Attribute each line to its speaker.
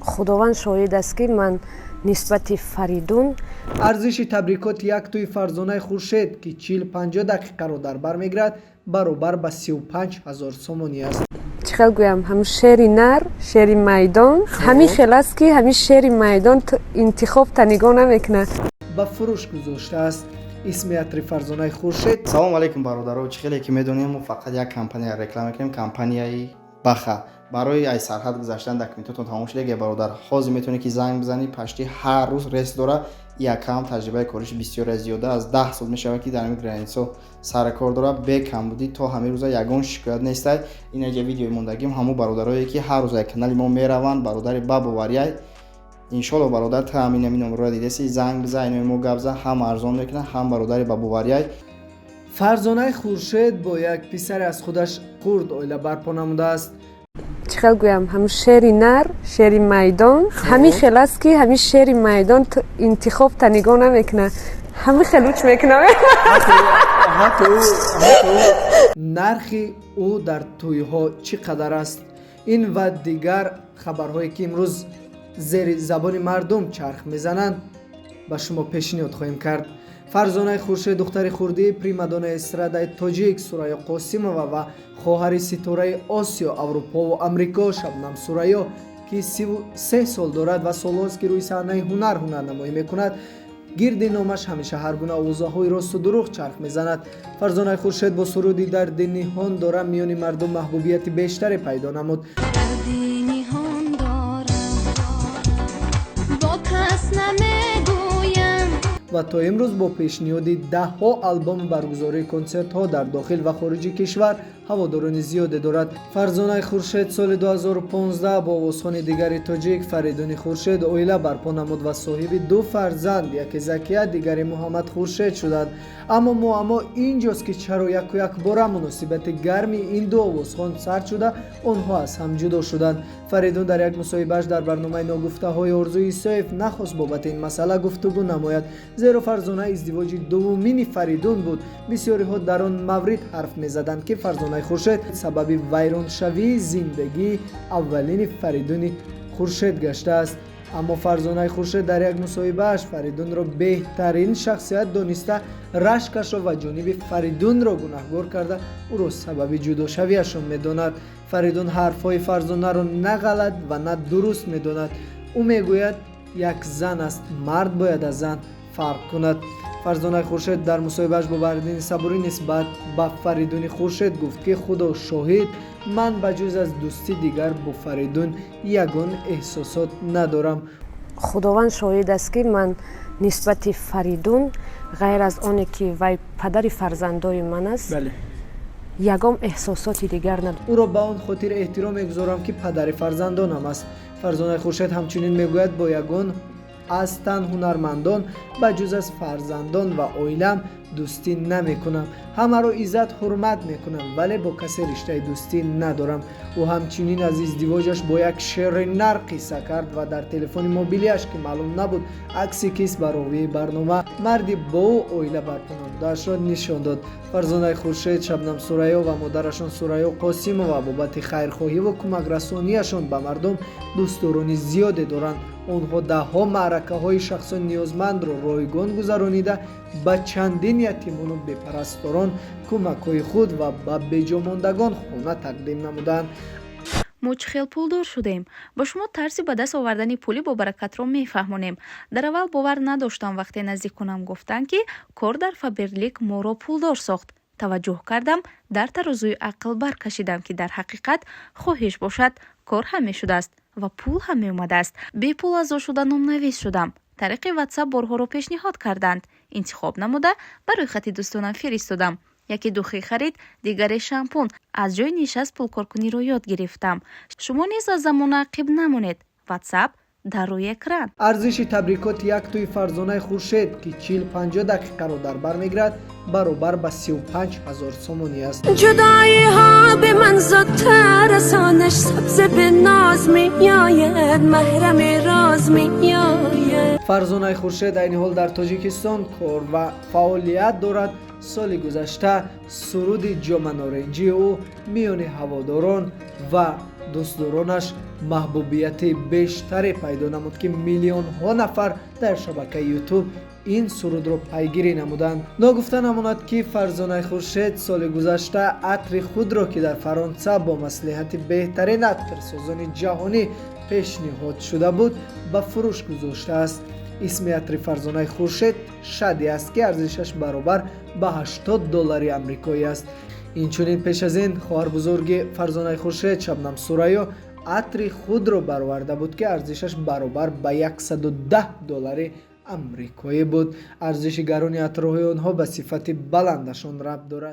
Speaker 1: Худованд шоҳид аст, ки ман нисбати Фаридун
Speaker 2: Арзиши табрикоти як тӯи Фарзонаи Хуршед, ки 40-50 дақиқаро дар бар мегирад, баробар ба 35 000 сомонӣ аст.
Speaker 1: Чӣ хел гӯям, ҳамин шери нар, шери майдон ҳамин хел аст, ки ҳамин шери майдон интихоб та нигоҳ намекунад.
Speaker 2: Ба фурӯш гузоштааст исми атри Фарзонаи Хуршед.
Speaker 3: Салому алейкум, бародаро! Чӣ хеле ки медонем, мо фақат як компания реклама мекунем, компанияи Баха. Барои ай сарҳад гузаштан документотон тамом шуда, бародар, ҳозир метавонӣ, ки занг бизанӣ. Пашти ҳар рӯз рейс дора. Якам таҷрибаи кориш бисёр, зиёда аз 10 сол мешавад, ки дар ҳамин границо сари кор дора, бе камбудӣ то ҳамин рӯза ягон шикоят нестай. Инаҷа видеои мондагим, ҳамун бародарое, ки ҳар рӯз ай канали мо мераванд, бародари ба боварияй. Иншолло, бародар, та ҳамин ҳамин номерро дидаси, занг биза, айнои мо гап зан, ҳам арзон мекунад, ҳам бародари ба боварияй.
Speaker 2: Фарзонаи Хуршед бо як писаре аз худаш хурд оила барпо намудааст.
Speaker 1: Чӣ хел гӯям, ҳамин шери нар, шери майдон ҳамин хел аст, ки ҳамин шери майдон интихоб та нигоҳ намекунад, ҳамин хел уч мекунад.
Speaker 2: Нархи ӯ дар тӯйҳо чӣ қадар аст? Ин ва дигар хабарҳое, ки имрӯз зери забони мардум чарх мезананд, ба шумо пешниҳод хоҳем кард. Фарзонаи Хуршед духтари хурдии примадонаи эстрадаи тоҷик Сурайё Қосимова ва хоҳари ситораи Осиё, Аврупову Амрико Шабнам Сурайё, ки 33 сол дорад ва солҳост, ки рӯи саҳнаи ҳунар ҳунарнамоӣ мекунад, гирди номаш ҳамеша ҳар гуна овозаҳои росту дурӯғ чарх мезанад. Фарзонаи Хуршед бо суруди «Дарди ниҳон дорам» миёни мардум маҳбубияти бештаре пайдо намуд.
Speaker 4: Дарди ниҳон дорам, бо кас намегӯям.
Speaker 2: Ва то имрӯз бо пешниҳоди даҳҳо албому баргузории консертҳо дар дохил ва хориҷи кишвар ҳаводорони зиёде дорад. Фарзонаи Хуршед соли 2015 бо овозхони дигари тоҷик Фаридуни Хуршед оила барпо намуд ва соҳиби ду фарзанд, яке Закия, дигаре Муҳаммад Хуршед шуданд. Аммо муаммо ин ҷост, ки чаро яку якбора муносибати гарми ин ду овозхон сард шуда, онҳо аз ҳам ҷудо шуданд. Фаридун дар як мусоҳибааш дар барномаи «Ногуфтаҳои Орзуи Исоев» нахост бобати ин масъала гуфтугӯ намояд, зеро Фарзона издивоҷи дуввумини Фаридун буд. Бисёриҳо дар он маврид ҳарф мезаданд, ки Фарзонаи Хуршед сабаби вайроншавии зиндагии аввалини Фаридуни Хуршед гаштааст. Аммо Фарзонаи Хуршед дар як мусоҳибааш Фаридунро беҳтарин шахсият дониста, рашкашро ва ҷониби Фаридунро гунаҳгор карда, ӯро сабаби ҷудошавиашон медонад. Фаридун ҳарфҳои Фарзонаро на ғалат ва на дуруст медонад. Ӯ мегӯяд, як зан аст, мард бояд аз зан фарқ кунад. Фарзонаи Хуршед дар мусоҳибааш бо Баҳриддини Сабурӣ нисбат ба Фаридуни Хуршед гуфт, ки худо шоҳид, ман ба ҷуз аз дӯстӣ дигар бо Фаридун ягон эҳсосот надорам.
Speaker 1: Худованд шоҳид аст, ки ман нисбати Фаридун, ғайр аз оне ки вай падари фарзандои ман аст, ягон эҳсосоти дигар надорам.
Speaker 2: Ӯро ба он хотир эҳтиром мегузорам, ки падари фарзандонам аст. Фарзонаи Хуршед ҳамчунин мегӯяд: бо ягон аз тан ҳунармандон ба ҷуз аз фарзандон ва оилам дӯстӣ намекунам. Ҳамаро иззат ҳурмат мекунам, вале бо касе риштаи дӯстӣ надорам. Ӯ ҳамчунин аз издивоҷаш бо як шери нар қисса кард ва дар телефони мобилиаш, ки маълум набуд акси кист, ба ровии барнома марди бо ӯ оила барпо намудаашро нишон дод. Фарзонаи Хуршед, Шабнам Сурайё ва модарашон Сурайё Қосимова бобати хайрхоҳиву кӯмакрасонияшон ба мардум дӯстдорони зиёде доранд. Онҳо даҳҳо маъракаҳои шахсони ниёзмандро ройгон гузаронида, ба чандин ятимону бепарасторон кӯмакҳои худ ва ба беҷомондагон хона тақдим намуданд.
Speaker 5: Мо чӣ хел пулдор шудем? Ба шумо тарзи ба даст овардани пули бобаракатро мефаҳмонем. Дар аввал бовар надоштам, вақте наздиконам гуфтанд, ки кор дар Фаберлик моро пулдор сохт. Таваҷҷӯҳ кардам, дар тарозуи ақл баркашидам, ки дар ҳақиқат хоҳиш бошад, кор ҳам мешудааст ва пул ҳам меомадааст. Бепул аъзо шуда номнавис шудам. Тариқи Ватсап борҳоро пешниҳод карданд. Интихоб намуда, ба рӯйхати дӯстонам фиристодам. Яке духӣ харид, дигаре шампун. Аз ҷои нишаст пулкоркуниро ёд гирифтам. Шумо низ аз замона ақиб намонед. Ватсап дар рӯи экран.
Speaker 2: Арзиши табрикоти як тӯи Фарзонаи Хуршед, ки 40-50 дақиқаро дар бар мегирад, баробар ба 35 000 сомонӣ аст.
Speaker 1: Ҷудоиҳо به من زودتر رسانش سبز به ناز میآید محرم راز میآید.
Speaker 2: Фарзонаи Хуршед айни ҳол дар Тоҷикистон кор ва фаъолият дорад. Соли гузашта суруди «Ҷоманоринҷии» ӯ миёни ҳаводорон ва Дӯстдоронаш маҳбубияти бештаре пайдо намуд, ки миллионҳо нафар дар шабакаи Ютуб ин сурудро пайгирӣ намуданд. Ногуфта намонад, ки Фарзонаи Хуршед соли гузашта атри худро, ки дар Фаронса бо маслиҳати беҳтарин атрсозони ҷаҳонӣ пешниҳод шуда буд, ба фурӯш гузоштааст. Исми атри Фарзонаи Хуршед Шади аст, ки арзишаш баробар ба 80 доллари амрикоӣ аст. Инчунин пеш аз ин хоҳарбузурги Фарзонаи Хуршед, Шабнам Сурайё, атри худро бароварда буд, ки арзишаш баробар ба 110 доллари амрикоӣ буд. Арзиши гарони атрҳои онҳо ба сифати баландашон рабт дорад.